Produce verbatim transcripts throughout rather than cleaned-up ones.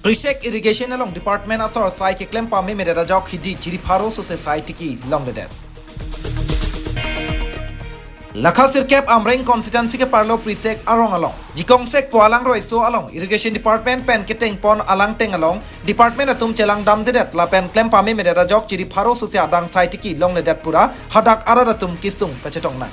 Prisek Irrigation along department asor sai keklem pamemedet ajok hidi chiri pharo sose sai tiki longledet. Lakha sirkep Amreng constituency keparlo Prisek arong along Jikong Sekpo alang roiso along Irrigation Department pen ketengpon alangteng along department atum chelangdamdedet lapen klem pamemedet ajok chiri pharo sose adang sai tiki longledet pura hadak arat atum kesung kachetong nang.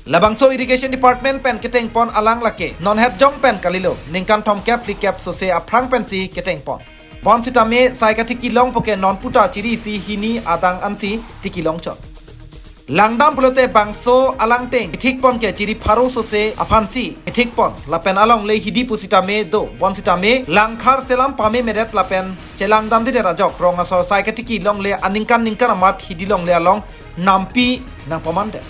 Labangso Irrigation Department pen ketengpon alang lake non het jong pen kalilo, ningkan thomkep phlikep sose aphrang pensi ketengpon. Bonsitame sai katiki longpo ke non puta chiri isi hini adang ansi tiki longchot. Langdam pulote bangso alangteng kethikpon ke chiri pharo sose aphansi kethikpon lapen alongle hidi pusitame do, bonsitame langkhar selam pamemedet lapen chelangdamdedet ajok rong asor sai katiki longle aningkan ningkan amat hidi longle along nampi nangpamandet.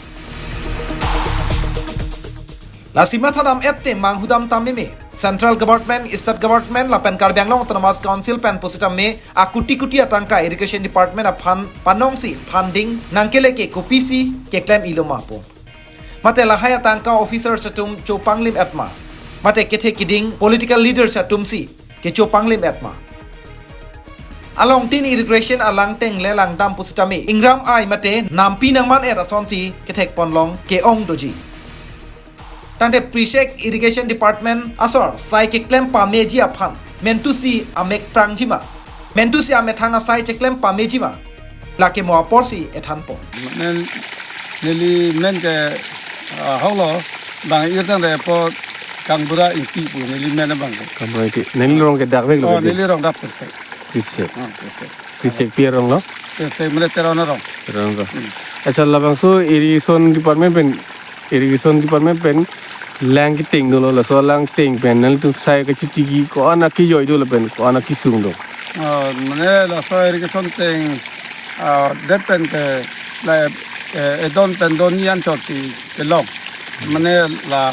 Lasi mathadam ette manghudam tameme. Central Government, State Government lapen Karbi Anglong Autonomous Council pen pusitame akuti kuti atangka Irrigation Department aphan panongsi funding nangkele ke kopisi keklem iloma pu. Mate lahai atangka officers atum chopanglim etma. Mate kethe kiding political leaders atumsi kechopanglim etma. Along tin irrigation alangteng le langdam pusitame ingram ai mate nampi nangman et asonsi kethekponlong ke-ong doji. Tangte Prisek Irrigation Department asor sai keklem pameji aphan mentusi amek prangjima, mentusi amethang asai cheklem pamejima, lake mo aporsi ethanpo. Nen neli men ke, ah, holo bang irtang de po Kangbura Ingti pu neli men bang ke. Kangbura Ingti. Neli rong ke dak vek lo. Oh, ke neli rong dak Prisek. Prisek. Ah, Prisek. Prisek pi arong lo? Prisek mene Teron arong. Teron arong. Hmm. Acha labangso irrigation department pen, irrigation department pen lang keteng dolo, laso langteng pen nangtum sai kachitiki ko-an akijoi do lapen ko-an akisung do? Ah, mene laso irrigation teng, ah, det pen ke la, eh, edon pen don ni anchot si kelong. Mene la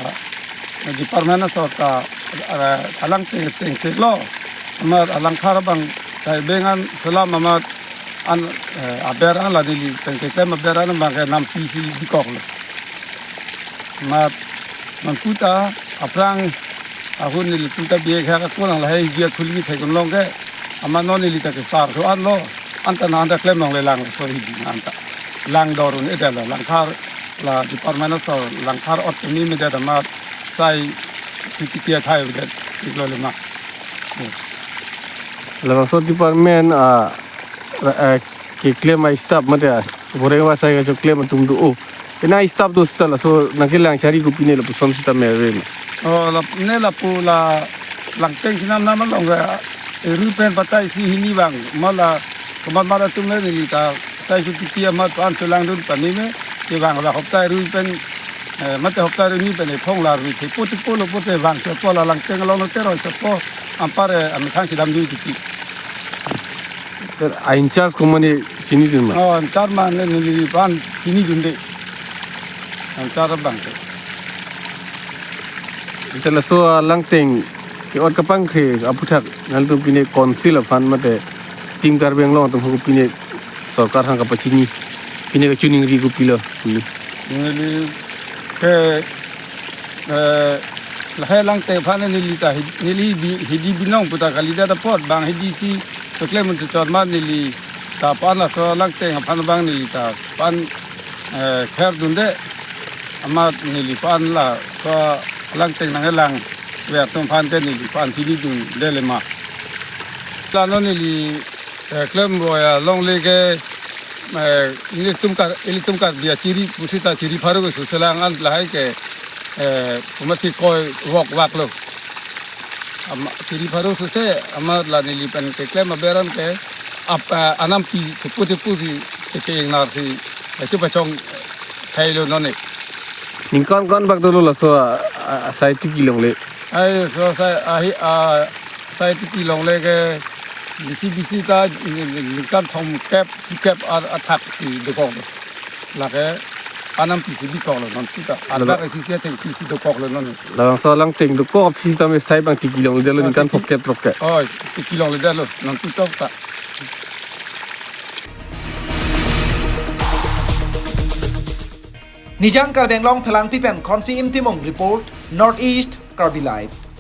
department asor ta, ah, alangteng teng cheklo. Amat alangkhar abang tai bengan selam amat an, eh, aber an la neli pen keklem aber an abang ke nampisi bikoklo. Amat non puta aphrang ahun neli puta biek ha ka kolang lahai biek khuli thekun long ke amat non neli ta kesar so anlo anta na anta klem longle lang so hidi anta lang dorun edela langkhar la department asor langkhar ot ni medet amat sai tiki thai medet iklo lema. Labangso department, ah, ra-, eh, keklem a-staff mate, ah, boreng wa sai kachoklem atum do. Oh, ena staff do sita laso nangkelang chari kopine lapuson sita mere ma? Oh, la, ne lapu la langteng sinam nam along ga, eh, rui pen patai isi hini bang. Mala komat mala atum le neli ta tai su tiki amat pan chelangdun panime, kevang la hoptai rui pen, eh, mate hoptai rui ni pen, eh, phong la rui the pote polo pote vang chepo la langteng along te roi chepo ampar, eh, amethang chidamdun tiki. Sir, a in-charge ko mane chinidun ma? Oh, in-charge mane neli pan chinidunde. In-charge abang ke. Ante laso alangteng ke-ot kapangkre aputhak nangtum pine council aphan mate Team Karbi Anglong atum ho pine sorkar aphan kapachini, pine kachiningri kopilo puli? Neli ke, eh, lahai langteng aphan neli ta hi-, neli bi-, hidi binong puta kalidet apot bang hidi si keklem mun chot ma neli ta pan laso langteng aphan bang neli ta pan, eh, kher dunde amat neli pan laso langteng nangkelang ver atum aphan ke neli pan chinidunde lema. Lano neli, eh, klem roya longle ke, eh, ilitum kar, ilitum Karbi achiri pusita chiri pharo ke suselang an lahai ke, eh, kumasi koi wok wak lo. Ama, chiri pharo suse, amat la neli pen keklem aber an ke, ap, eh, anampi tepu tepu si, teke ingnar si, eh, chepachong, eh, thailo none. Ningkan kan bak dolo laso, ah, ah, sai tiki longle? Ai, so sai, ahi, ah, sai tiki longle ke, bisi bisi ta, ningkan thomkep, phlikep a, athak si dokok. Lake anampi si bikoklo non puta. Lalo. Adak isi si ateng pisi dokoklo non. Labangso langteng dokok aphi sitame sai bang tiki longledetlo. Ah, ningkan tiki. Phokep rok ke. Oh, tiki longledetlo non puta ta. Nijang Karbi Anglong Phelangpi pen Khonsi Imtimung report, North East Karbi Live.